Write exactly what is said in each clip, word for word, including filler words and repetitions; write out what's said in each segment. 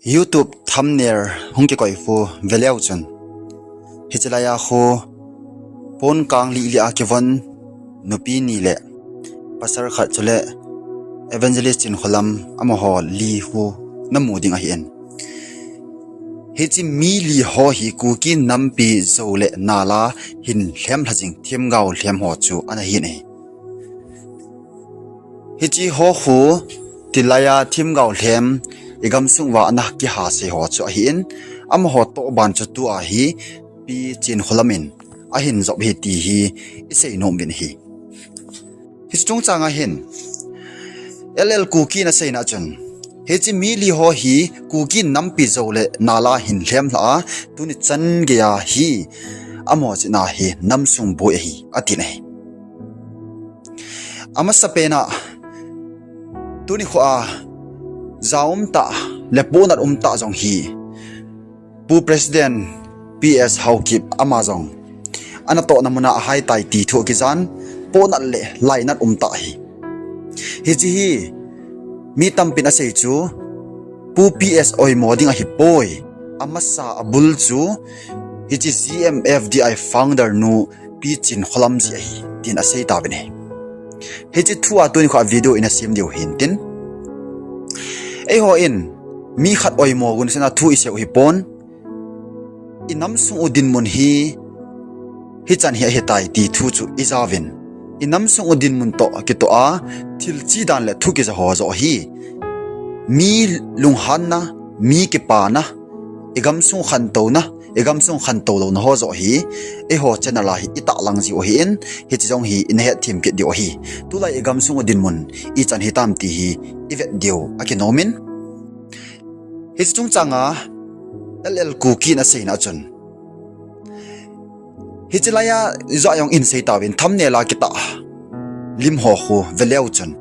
YouTube thumbnail hung kikoi khu veleu chun, hiche laiya khu pon kang li li a kivon nupi ni le pastor khat chule Evangelist Chinkholam amaho li khu namu ding ahin. Hiche mi li ho hi Kuki nampi jou le nal a hin lhem lha jing themgao lhem ho chu ana hin ahi. Hiche ho khu tilaiya themgao lhem i gamsung uva ana kiha sei ho chu ahin, amaho toh ban chu tua hi Pi Chinkholam in ahin jop hi ti hi i seinom uvin ahi. Hiche chungchang a hin L L Kuki in aseina chun, hiche mi li ho hi Kuki nampi jou le nal a hin lhem lha a, tuni chan geiya hi amaho chihna hi namsung boi ahi, atin ahi. Amasapen a, tuni kho a ja um tah le ponat um tah jong hi Pu President P S Haokip ama jong ana tohna muna ahai tai ti thu akijan, ponat le lainat um tah ahi. Hiche hi mi tampin asei chu Pu P S oimo ding ahipoi, amasa abul chu hiche G M F D I founder nu Pi Chinkholam ji ahi, tin asei tauvin ahi. Hiche thu a tuni kho a video ina sem diu hintin, eiho in mi khat oimo gun sena thu isei u hipon, i namsung u dinmun hi hichan hi ahitai ti thu chu ijauvin, i namsung u dinmun toh kitoh a thil chi dan le thu kija ho joh hi mi lunghanna, mi kipana, i gamsung khantouna, i gamsung khantou louna ho joh hi eiho channel a hi itahlang jiu ahin, hiche jong hi ina hetthem kit diu ahi. Tulai i gamsung u dinmun ichan hitam ti hi ivet diu akinom in, hiche chungchang a L L Kuki in aseina chun, hiche laiya ijat jong in sei tauvin, thumbnail a kitah lim ho khu veleu chun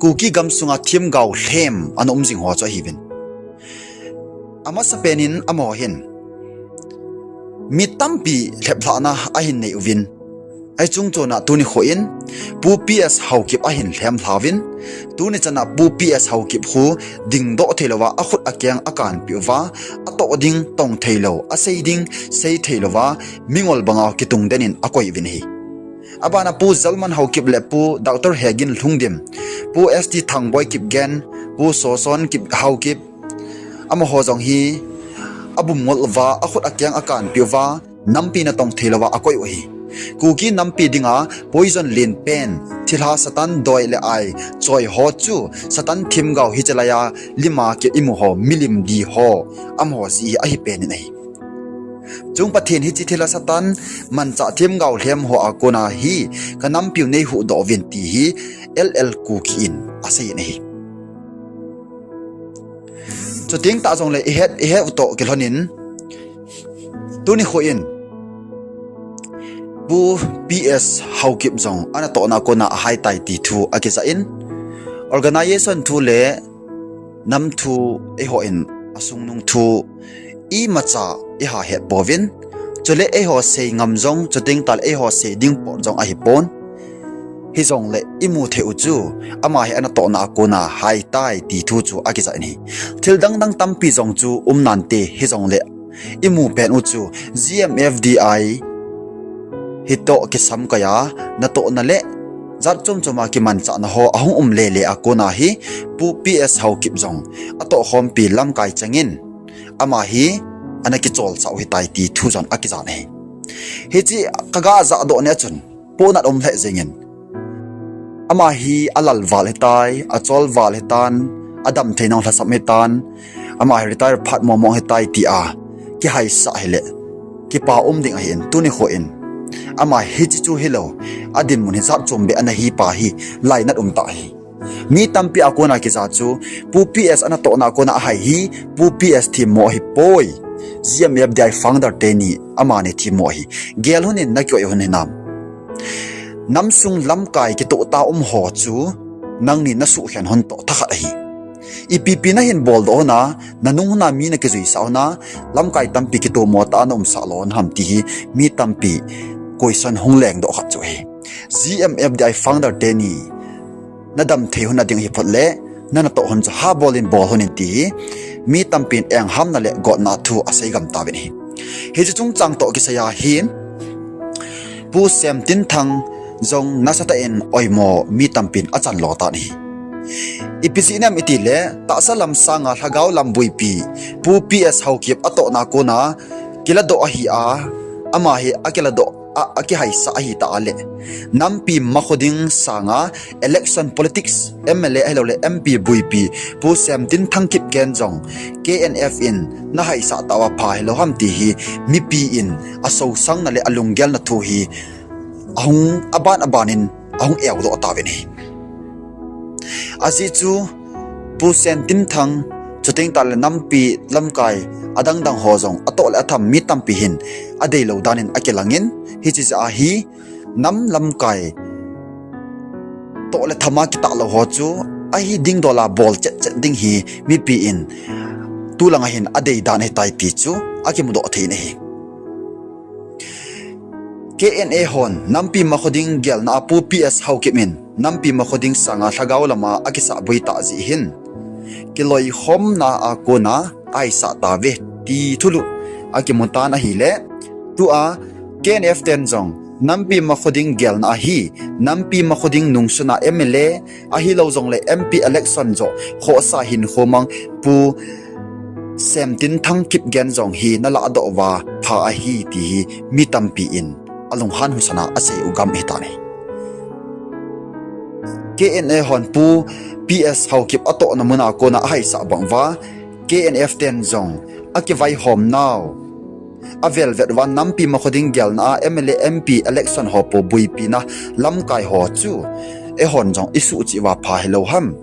Kuki gamsunga themgao lhem ana um jing ho chu ahiuvin. Amasapen in amaho hin mi tampi lheplhahna ahin nei uvin, ahi chungchona tuni kho in Pu P S Haokip ahin lhem lhauvin, tuni chana Pu P S Haokip khu dingdoh theilouva akhut akeng akanpeh uva, atoh ding tong theilou, asei ding sei theilouva, mingol banga kitungden in akoi uvin ahi. Abana Pu Jalman Haokip le Pu Doctor Hegin Lhungdim, Pu S T Thangboi Kipgen, Pu Soson Kip Haokip, amaho jong hi abumngol uva, akhut akeng akanpeh uva, nampi natong theilouva akoi u ahi. Kuki nampi dinga poison lenpen, thilha Satan doi le ai choi ho chu Satan themgao hiche laiya lima ki imu ho, milim di ho, amaho jeh hi ahipen in ahi. Chung Pathen hiche thilha Satan manchah themgao lhem ho a kona hi kanampiu neihuhdoh uvin ti hi L L Kuki in asei in ahi. Chuteng tah jongle ihet, ihet u toh kilhonin, tuni kho in Pu P S Haokip jong anatohna kona ahaitai ti thu akijah in, organization thu le nam thu eiho in asungnung thu imacha iha het pouvin, chule eiho sei ngam jong, chuteng tahle eiho sei ding pot jong ahipon. Hijongle imu thei u chu, ama hi anatohna a kona haitai ti thu chu akijah in ahi. Thil dangdang tampi jong chu um nante, hijongle imu pen u chu G M F D I hitoh kisamkaiya natohna le jat chom choma kimanchahna ho ahung um lele a kona hi Pu P S Haokip jong atohkhompi lamkai chengin, ama hi ana kicholsah u ahitai ti thu jong akijah in ahi. Hiche kaga jahdoh nia chun, ponat um lheh jengin, ama hi alal val ahitai, achol val ahitan, adamthei nung lhasam ahitan, ama hi retire phat mong mong ahitai tia kihaisah hile kipa um ding ahin, tuni kho in ama hiche chu hilou, adinmun hi jat chom beh ana hipa hi lainat umtah ahi. Mi tampi a kona kija chu Pu P S anatohna a kona ahai hi Pu P S themmo ahipoi, G M F D I founder teni amani themmo ahi. Gel lhonin, nakoi lhon hinam? Namsung lamkai kitoh tah um ho chu nangni nasuhkhen lhon toh thakhat ahi. Ipipi nahin boldoh lhona, nanung lhona mi nakijuisah lhona, lamkai tampi kitomo tah a naumsah lhon ham ti hi mi tampi question hung lengdoh khat chu ahi. G M F D I founder teni nadamthei lhon nading ahi phot le, nana toh hon chu ha bol in bol hon in ti hi mi tampin enghamna le gotna thu asei gam tauvin ahi. Hiche chungchang toh kisaiya hin Pu Semtinthang jong nasatah in oimo mi tampin achan lo tan ahi. Ipi jeh ham itile tahsa lam sanga lhagao lam buipi Pu P S Haokip atohna kona kiladoh ahi a, ama hi akiladoh a, akihaisah ahi ta a le, nampi makhoding sanga election politics, M L A ahiloule M P buipi Pu Semtinthang Kipgen jong K N F in nahaisah tauva pha hilou ham ti hi mipi in asosangna le alunggelna thu hi ahung aban abanin ahung eudoh tauvin ahi. Ajeh chu Pu Semtinthang, chuteng tahle nampi lamkai adangdang ho jong atoh le atham mi tampi hin adeilou danin akilangin, hiche jeh a hi nam lamkai toh le thama kitah lou ho chu ahi dingdol a bol chetchet ding hi mipi in tulanga hin adei dan ahitai ti chu akimudoh thei in ahi. K N A hon nampi makhoding gelna a Pu P S Haokip in nampi makhoding sanga lhagao lama akisahboi tah jeh hin kiloikhomna a kona ahaisah tauve ti thulhuh akimu tan ahile, tua K N F ten jong nampi makhoding gelna a hi nampi makhoding nungsuna M L A ahilou jongle M P election joh khohsa hinkho mang Pu Semtinthang Kipgen jong hi naladoh uva pha ahi ti hi mi tampi in alunghan husana asei u gam ahitan ahi. K N A hon Pu P S Haokip atohna muna kona ahaisah bang uva K N F ten jong akivaihom nau avelvet uva nampi makhoding gelna a M L A M P election ho pu buipina lamkai ho chu eihon jong isuhcheh uva pha hilou ham.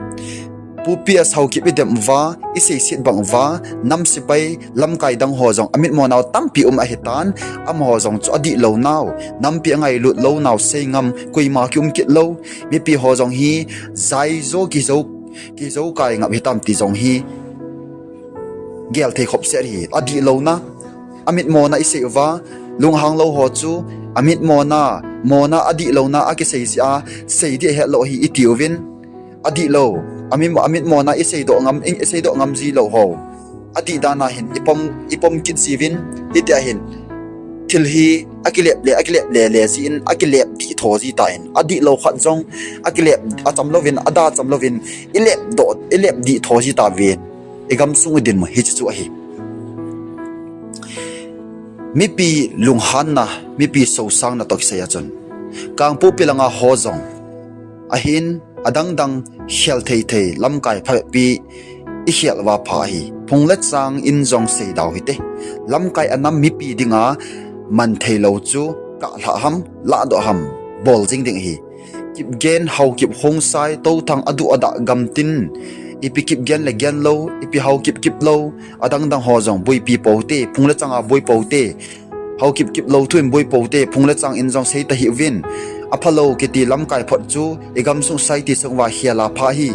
Pu P S Haokip idem uva, iseiset bang uva, nam sepai lamkai dang ho jong amitmo nau tampi um ahitan, amaho jong chu adihlou nau, nampi angailut lou nau seingam, koima kium kit lou, mipi ho jong hi jaijo kijou, kijou kai ngap hitam ti jong hi gel thei khop set ahi. Adihlouna, amitmona isei uva, lunghang lou ho chu amitmona, mona adihlouna akisei jeh a, sei dih ahetlou ahi iti uvin, adihlou, amit, amitmona iseidoh ngam, iseidoh ngam jilou ho adih dan a hin ipom, ipom kit jiuvin, hitia hin thil hi akilep le, akilep le le jeh in akilep dih tho ji tan, adihlou khat jong akilep acham louvin, ada cham louvin, ilep doh, ilep dih tho ji tauvin, igamsung u dinmun hiche chu ahi. Mipi lunghanna, mipi sosangna toh kisai a chun, Kangpokpi langa ho jong ahin, adangdang khel thei thei lamkai phabep pi ikhel uva pha ahi. Phung le chang in jong seidau hite. Lamkai anam mipi dinga man theilou chu kahlhah ham, lahdoh ham, bol jing ding ahi. Kipgen, Haokip, Khongsai, Touthang, aduh adah gamtin, ipi Kipgen le gen lou, ipi Haokip kip lou, adangdang ho jong buipi poute, phung le changa bui poute. Haokip kip lou thu in bui poute, phung le chang in jong sei tahih uvin. Aphalou kiti lamkai phot chu igamsung society sung uva khel a pha ahi.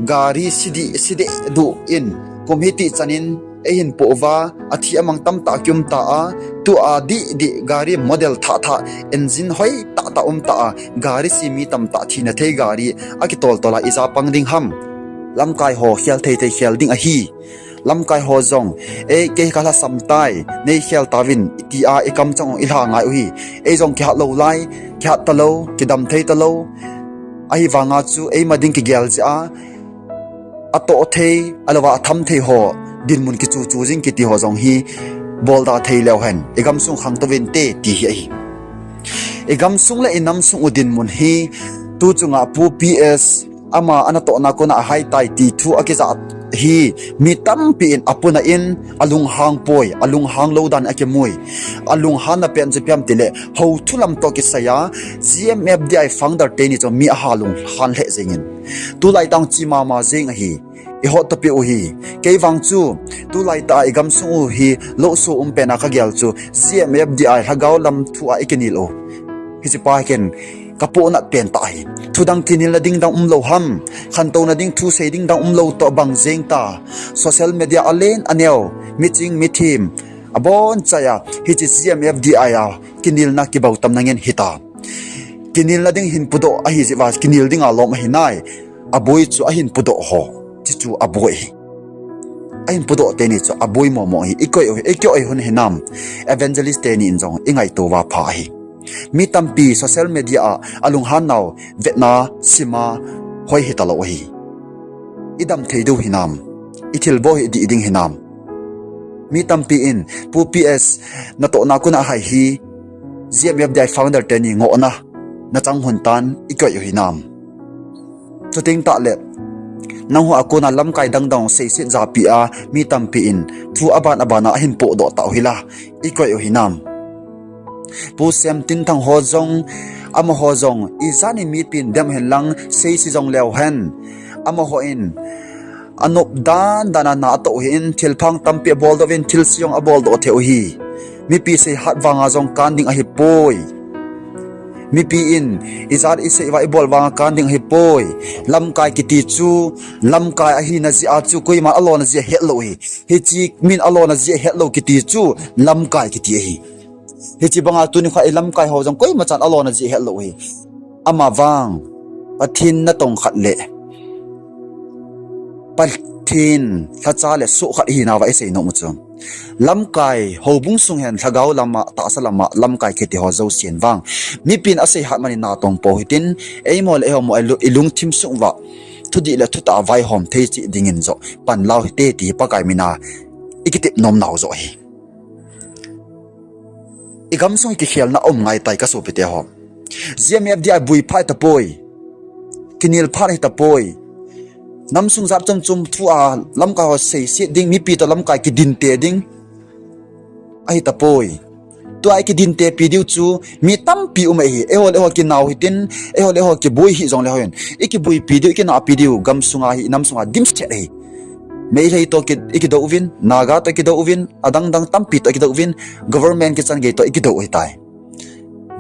Gari sidih, sidih duh in, kum hitih chan in eihin po uva, athi amang tamtah kium ta a, tua dih dih gari model thah thah, engine hoi tah tah um ta a, gari si mi tamtah thina thei gari akitol tol a ija pang ding ham. Lamkai ho khel thei thei khel ding ahi. Lamkai ho jong, ei, kei kalhasam tai, neikhel tauvin, tia ikamchang u ilha ngai u ahi. Ei jong kihat lou lai, kihat talou, kidam thei talou. Ahivanga chu eima ding kigel jeh a, atoh thei, alouva atham thei ho dinmun kichu chu jing kiti ho jong hi bolda thei leu hen, igamsung khangtou vinte ti hi ahi. Igamsung le inamsung u dinmun hi, tu chunga Pu P S ama anatohna kona ahaitai ti thu akijah hi mi tampi in apuna in, alunghang poi, alunghang lou dan akimui. Alunghanna pen chu ipi ham tile, houthu lam toh kisai a G M F D I founder teni chu mi aha lunghan lheh jengin, tulai tang chi mama jeng ahi. Ihot topi u hi, kei vang chu tulai tah a igamsung u hi lohso um pen a kagel chu G M F D I lhagao lam thu a ikinel u. Hiche pa hi ken kapohnat pen tah ahi. Thudang kinelna ding dang umlou ham, khantouna ding, thusei ding dang umlou toh bang jeng ta. Social media alen aneo, miching mithem abonchai a hiche G M F D I a kinelna kibautam na ngen hita. Kinelna ding hin pudoh ahi jeh uva kinel dinga lom ahi nai. aboi chu ahin pudoh ho, chuchu aboi hi. Ahin pudoh teni chu aboi momo hi. Ikoi u hi, ikoi u hin hinam, evangelist teni in jong ingaito uva pha hi. Mi tampi social media a alunghan nau vetna sima hoi hitalou hi. Idam thei diu hinam, ithilbol hi dih ding hinam. Mi tampi in Pu P S natohna kona hai hi, G M F D I founder teni ngohna nachang hon tan, ikoi u hinam. Chuteng tahle, nangho a kona lamkai dangdang seiset japi a mi tampi in thu aban abana ahin podoh tau hila, ikoi u hinam. Pu Semtinthang ho jong, amaho jong ijat in mipin dem hen lang, seise jong leu hen, amaho in anop dan dan a na atoh hin, thilphang tampi aboldoh uvin, thilse jong aboldoh thei u hi. Mipi seihat vanga jong kan ding ahipoi. Mipi in ijat isei uva ibol vanga kan ding ahipoi. Lamkai kiti chu, lamkai ahina jeh a chu koiman alona jeh hetlou hi. Hiche min alona jeh hetlou kiti chu lamkai kiti ahi. Hiche banga tuni kho ilamkai ho jong koimachan alona jeh hetlou hi. Amavang, Pathen natong khat le Pathen lhacha le soh khat ihinauva isei nom u chu, lamkai, houbung sung hen lhagao lama, tahsa lama lamkai kiti ho jousen vang, mipin aseihat manin natong pou hitin, eimo le eiho mo ilu-, ilungthim sung uva thudih le thutah vaihom thei cheh dingin joh pan lau hite ti Pakai mina ikitep nomnau joh hi. Igamsung kikhelna um ngai tai kasopite ho. G M F D I boi phat tapoi. Kinel phat hi tapoi. Namsung jat chom chom thu a lamkai ho seiset ding, mipi toh lamkai kidinte ding ahi tapoi. Tua ikidintepi diu chu mi tampi um ahi. Eiho le eiho kinau hitin, eiho le eiho kiboi hih jongle hon, ikiboipi diu, ikinahpi diu, gamsunga hi, namsunga dimset ahi. Meitei toh ki, ikidou uvin, Naga toh ikidou uvin, adangdang tampi toh ikidou uvin, government kichan gei toh ikidou ahitai.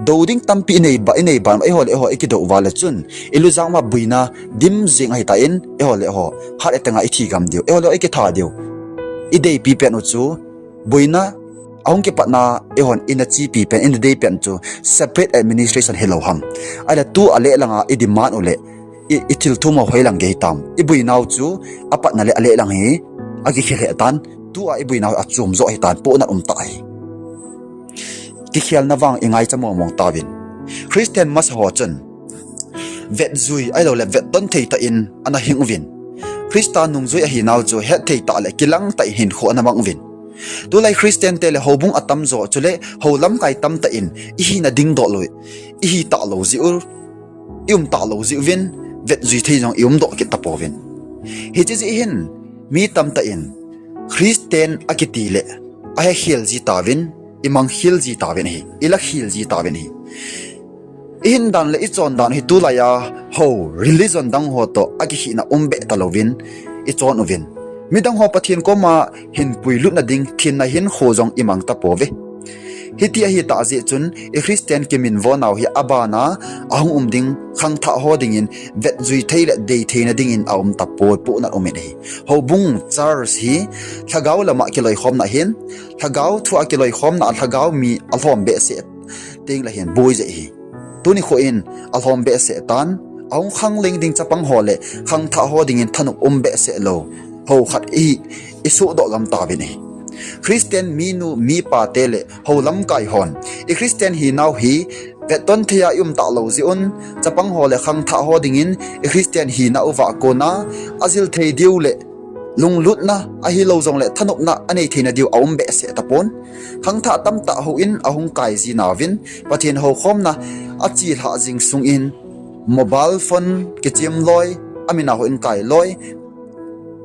Dou ding tampi inei ba, inei ban, eiho le eiho ikidou uva le chun, ilujang uva boina dim jeng ahitan, eiho le eiho hat etanga ithi gam diu, eiho le eiho ikitha diu. Ideipi pen u chu, boina ahung kipatna eihon ina chepi pen, ina dei pen chu separate administration hilou ham? Ahile tua lelanga i demand u le, i, ithilthum u hoilang gei hitam? Iboinau chu apatna le alelang hi akikhel lheh tan, tua iboinau hi achom joh hitan, pohnat um tah hi. Kikhelna vang ingaicha mongmong tauvin. Christian masa ho chun vetjui ahiloule vetton thei tah in ana hing uvin, Christa nungjui ahinau chu hetthei tah le kilang tah in hinkho ana mang uvin. Tulai Christian te le houbung atamjo chule hou lamkai tamtah in ihina dingdoh lou, ihi talou jeh u, ium talou jeh uvin, vetjui thei jong iumdoh kit tapouvin. Hiche jeh hin mi tamtah in Christian akiti le ahekhel ji tauvin, imangkhel ji tauvin ahi, ilakhel ji tauvin ahi. Ihin dan le ichon dan hi tulaiya hou religion dang ho toh akikhehna umbeh talouvin ichon uvin, midang ho Pathen koma hinpui lutna ding thenna hinkho jong imang tapouve. Hiti ahitah jeh chun i Christian kiminvonau hi abana ahung um ding khangthah ho dingin vetjui thei le deitheina dingin aum tapoi, pohnat umin ahi. Houbung, church hi lhagao lama kiloikhomna ahin, lhagao thua kiloikhomna, lhagao mi alhom behseh tengle hin boi jeh ahi. Tuni kho in alhom behseh tan, ahung khangleng ding chapang ho le khangthah ho dingin thanop um behseh lou hou khat i, isohdoh gam tauvin ahi. Christian minu mipa te le hou lamkai hon i Christian hinau hi vetton theiya ium talou jeh un, chapang ho le khangthah ho dingin i Christian hina uva kona ajil thei diu le lunglutna ahilou jongle thanopna anei theina diu aum behseh tapon. Khangthah tamtah houin ahung kai ji nauvin, Pathen houkhomna achelhah jing sungin mobile phone kichem loi, amin a houin kai loi,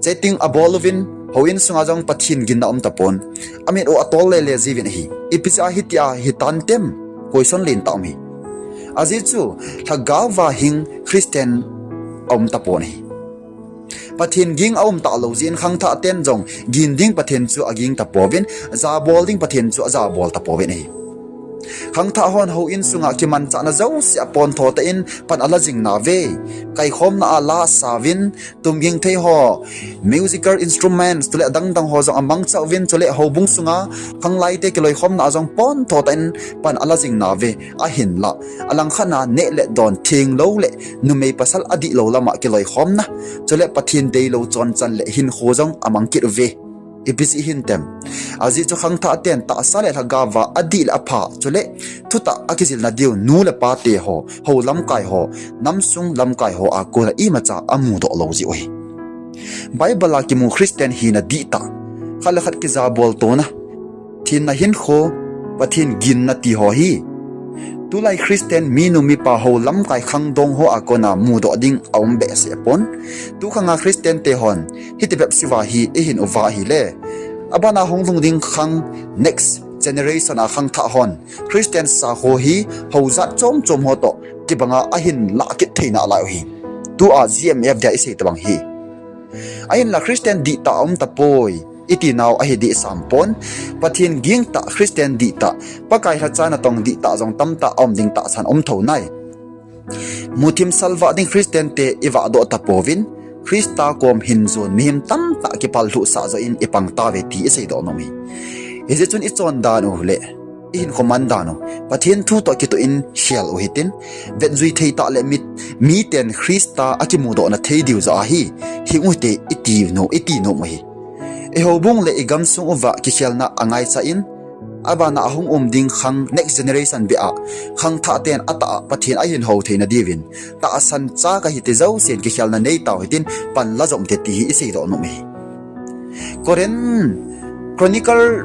chatting abol uvin, houin sunga jong Pathen ginna um tapon. Amit u atol lele jiuvin ahi. Ipi jeh a hitia hitantem? Question lentah um ahi. Ajeh chu lhagao va hing Christian aum tapon ahi. Pathen ging aum talou jeh in khangthah ten jong gin ding Pathen chu aging tapouvin, jabol ding Pathen chu ajabol tapouvin ahi. Khangthah hon houin sunga kimanchahna jouse a pontho tah in pan ala jing nauve. Kaikhomna a la asauvin, tumging thei ho, musical instruments, chule adangdang ho jong amangcha uvin, chule houbung sunga khanglaite kiloikhomna a jong pontho tah in pan ala jing nauve. Ahinla, alangkhat a neh le don, thenglou le numei pasal adihlou lama kiloikhomna, chule Pathen deilou chonchan le hinkho jong amang kit uve. Ipi jeh hintem? Ajeh chu khangthah ten tahsa le lhagaova adih le apha, chule thutah a kijilna diu nu le pate ho, hou lamkai ho, namsung lamkai ho a kona imacha amudoh lou jeh u ahi. Bible a kimu Christian hina dihtah, khat le khat kijaboltona, thenna hinkho, Pathen ginna ti ho hi tulai Christian minu mipa hou lamkai khangdong ho a kona mudoh ding aum behseh pon. Tukhanga Christian te hon hitibep seiuva hi ihin uva ahile, abana hung lhung ding khang, next generation a khangthah hon Christian sakho hi hou jat chom chom ho toh kibanga ahin lah kit thei nalai u ahi. Tua G M F D I a isei tobang hi. Ahinla Christian dihtah aum tapoi, iti nau ahi dehsam pon. Pathen gingtah, Christian dihtah, Pakai lhacha natong dihtah jong tamtah aum ding tahsan um thou nai. Muthim salvah ding Christian te ivahdoh tapouvin, Christa kom hin jon mihem tamtah kipallhuhsah joh in ipang tauve ti iseidoh nom ahi. Hijeh chun ichon dan u le ihinkho man dan u Pathen thu toh kitoh in khel u hitin, vetjui thei tah le mi, miten Christa akimudohna thei diu joh ahi, hing u hite iti nom, iti nom u ahi. Ihoubung le igamsung uva kikhelna angaicha in, abana ahung um ding khang, next generation beh a khangthah ten atah a Pathen ahin hou theina diuvin tahsan cha kahi ti jousen kikhelna neitau hitin, pan la jom te ti hi iseidoh nom ahi. Corinth, Chronicle,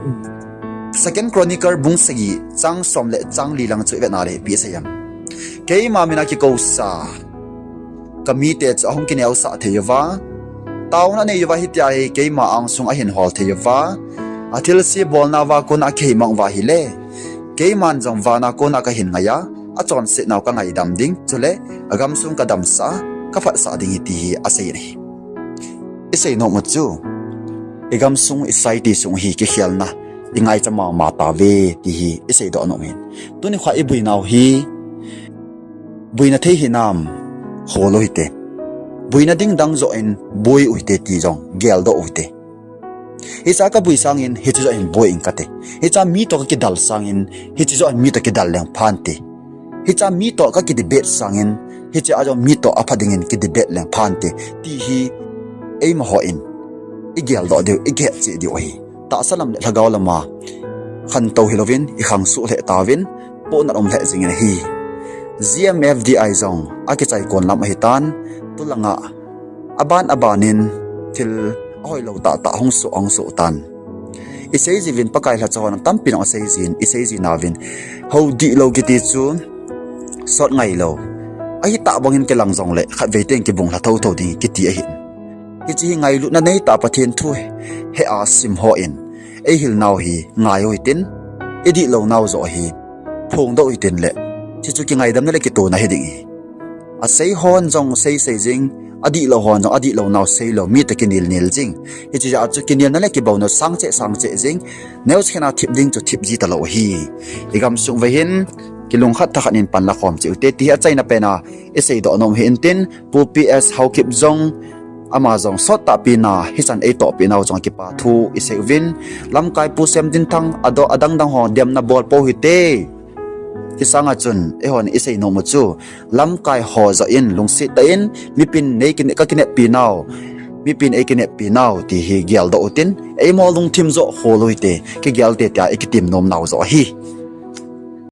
Second Chronicle bung sagi chang som le chang li lang chu ivet na le ipi asei em? Keima mina kikousa kamite chu ahung kineosah thei uva, taona nei uva hitia hi keima angsung ahin hol thei uva, athilse bolna uva kona akiheimang uva ahile, keiman jong vana kona kahin ngai a, achonset nau kangaidam ding, chule agamsung kadamsah a, kaphatsah ding ahi ti hi asei ahi. Isei nom u chu, igamsung, i society sung hi kikhelna ingaicha mama tauve ti hi iseidoh nom ahin. Tuni kho a ibui nau hi, buina thei hinam, hol u hite. Buina ding dang joh in boi u hite ti jong geldoh u hite. Hicha kabui sangin hiche joh hin boi ing kate. Hicha mi toh kakidal sangin hiche joh hin mi toh kidal leng phante. Hicha mi toh kakidebate sangin hiche a jong mi toh apha dingin kidebate leng phante, ti hi eima hon igeldoh diu, igel cheh diu ahi. Tahsa lam le lhagao lama khantou hilouvin ikhangsuh lheh tauvin, pohnat um lheh jingin ahi. G M F D I jong akichaikon lam ahitan, tulanga aban abanin thil ahoilou tahtah hung soh, hung soh tan. Iseijiuvin, Pakai lhacha hon tampi jong aseijin, iseijiuvin, hou dihlou kiti chu sot ngailou, ahitah bangin kilang jongle khatvei teng kibung lha thotho ding kiti ahin. Hiche hi ngailutna neitah Pathen thu he a sim hon eihil nau hi ngai u hitin, idihlou nau joh hi phongdoh u hitin le, hichu kingaidamna le kitona hiding ahi. Asei hon jong seisei jing, adihlou hon jong adihlou nau seilou, mi toh kinelnel jing. Hiche jeh a chu kinelna le kibouna sangcheh sangcheh jing. Neocha khen a thip ding chu thip ji talou ahi. Igamsung uva hin kilungkhat thakhat in pan la khom cheh ute ti hi achaina pen a iseidoh nom ahi intin, Pu P S Haokip jong, ama jong sottahpi na hichan eitohpeh nau chunga kipa thu isei uvin, lamkai Pu Semdinthang, adang dang ho demna bol pou hite. Hisanga chun eihon isei nom u chu, lamkai ho joh in lungset tah in mipin nei kin, kakineppi nau, mipin eikineppi nau ti hi geldoh utin, eima lungthim joh hol u hite, kigel te tia ikitem nom nau joh ahi.